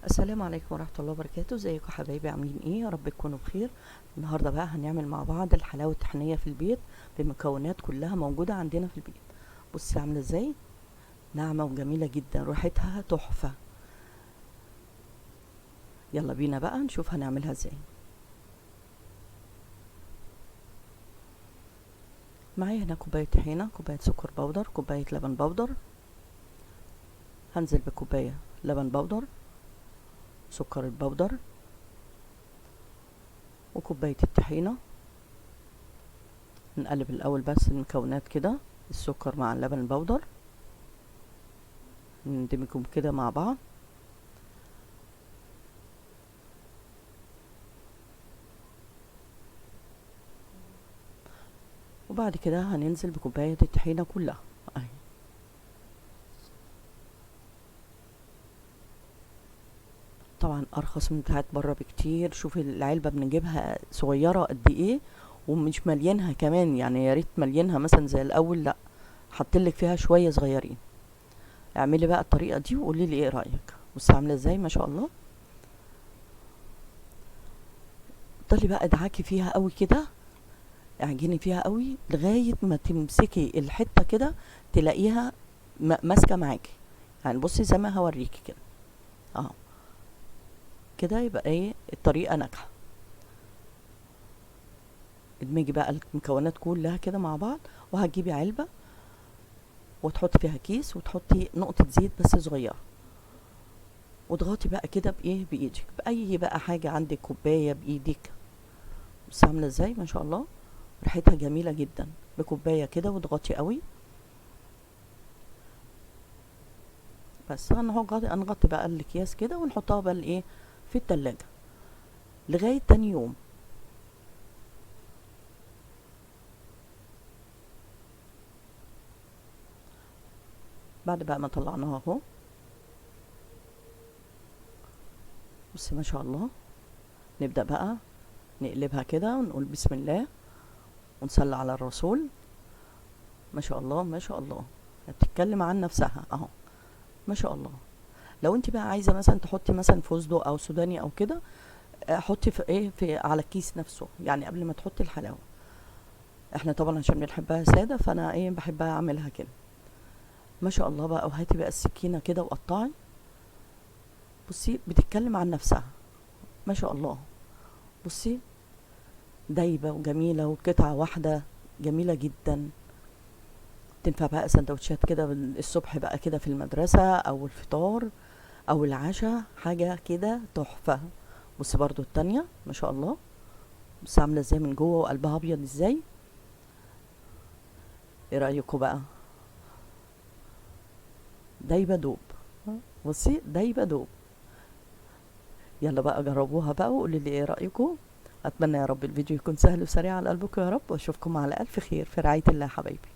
السلام عليكم ورحمة الله وبركاته. ازيكم حبايبي، عاملين ايه؟ يا رب تكونوا بخير. النهارده بقى هنعمل مع بعض الحلاوة الطحينيه في البيت بمكونات كلها موجودة عندنا في البيت. بصي عامله ازاي، ناعمة وجميلة جدا، ريحتها تحفة. يلا بينا بقى نشوف هنعملها ازاي. معايا هنا كوباية طحينه، كوباية سكر بودر، كوباية لبن بودر. هنزل بكوبايه لبن بودر، سكر البودر، وكوباية الطحينة. نقلب الأول بس المكونات كده، السكر مع اللبن البودر، ندمجهم كده مع بعض. وبعد كده هننزل بكوباية الطحينة كلها اهي. طبعا ارخص من بتاعت بره بكتير. شوفي العلبة بنجيبها صغيرة قد ايه ومش مليانها كمان، يعني يا ريت مليانها مثلا زي الاول، لا حاطلك فيها شوية صغيرين. اعملي بقى الطريقة دي وقولي لي ايه رايك. بصي عامله ازاي ما شاء الله. ضلي بقى ادعكي فيها قوي كده، اعجني فيها قوي لغاية ما تمسكي الحتة كده تلاقيها ماسكه معاكي. يعني بصي زي ما هوريكي كده اهو كده، يبقى ايه الطريقة ناجحة. ادمجي بقى المكونات كلها كده مع بعض، وهتجيبي علبة وتحطي فيها كيس وتحطي نقطة زيت بس صغيرة، وتضغطي بقى كده بايه، بايدك، باي بقى حاجة عندك، كوباية بايدك. بصي عامله ازاي ما شاء الله، ريحتها جميلة جدا. بكوبايه كده واضغطي قوي. بس هنغطي بقى الاكياس كده ونحطها بقى الايه في التلاجة لغاية تاني يوم. بعد بقى ما طلعناها اهو، بصي ما شاء الله. نبدأ بقى نقلبها كده ونقول بسم الله ونصلي على الرسول. ما شاء الله ما شاء الله، بتتكلم عن نفسها اهو ما شاء الله. لو انت بقى عايزة مثلا تحطي مثلا فستق او سوداني او كده، حطي في ايه، في على الكيس نفسه، يعني قبل ما تحطي الحلاوة. احنا طبعا عشان بنحبها ساده، فانا ايه بحبها اعملها كده ما شاء الله بقى. وهاتي بقى السكينة كده وقطعي. بصي بتتكلم عن نفسها ما شاء الله. بصي دايبه وجميلة وقطعه واحدة جميلة جدا. تنفع بقى سندوتشات كده الصبح بقى كده في المدرسة او الفطار او العشاء، حاجة كده تحفة. بصي برضو التانية ما شاء الله، بصي عامله ازاي من جوه وقلبها ابيض ازاي. ايه رايكم بقى؟ دايبه دوب. بصي دايبه دوب. يلا بقى جربوها بقى وقولوا لي ايه رايكم. اتمنى يا رب الفيديو يكون سهل وسريع على قلبكم يا رب، واشوفكم على الف خير في رعاية الله حبايبي.